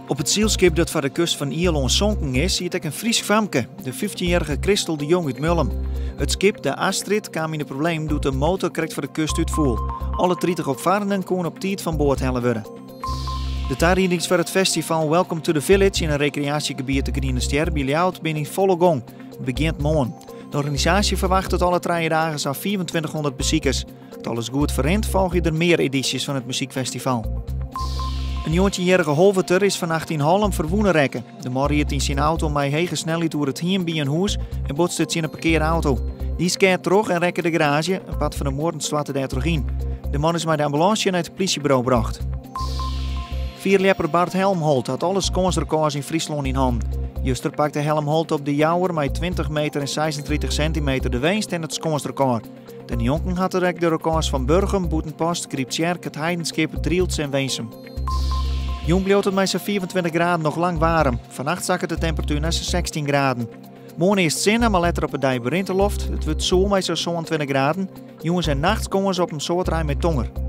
Op it sylskip dat foar de kust fan Ierlân sonken is, siet ek in Frysk famke, de fyftjinjierrige Christel de Jong út Mullum. It skip, de Astrid, kaam yn de problemen doe't de motor krekt foar de kust útfoel. Alle 30 opfarrenden koene op tiid fan board helle wurde. De tariedings foar it festival Welcome to the Village yn in rekreaasjegebiet de Griene Stjer by Ljouwert binne yn folle gong. It begjint moarn. De organisaasje ferwachtet alle trije dagen sa'n 2500 besikers. As alles goed ferrint, folgje der mear edysjes fan it muzykfestival. In njoggentjinjierrige Holwerter is fannacht yn Hallum ferwûne rekke. De man ried yn syn auto mei hege snelheid oer it hiem by in hûs en botste tsjin in parkearauto. Dy skeat troch en rekke de garaazje. In part fan de muorren stoarte dêrtroch yn. De man is mei de ambulânsje nei it plysjeburo brocht. Fierljepper Bart Helmholt hat alle skânsrekôrs yn Fryslân yn hannen. Juster pakte Helmholt op De Jouwer mei 20 meter en 36 sentimeter de winst en it skânsrekôr. Dêrnjonken hat er ek de rekôrs fan Burgum, Bûtenpost, Gryptsjerk, It Heidenskip, Drylts en Winsum. Jûn bliuwt it mei sa'n 25 graden noch lang waarm. Fannacht sakket de temperatuer nei sa'n 16 graden. Moarn earst sinne, mar letter op 'e dei berint de loft. It wurdt soel mei sa'n 27 graden. Jûns en nachts kâns op in soad rein mei tonger.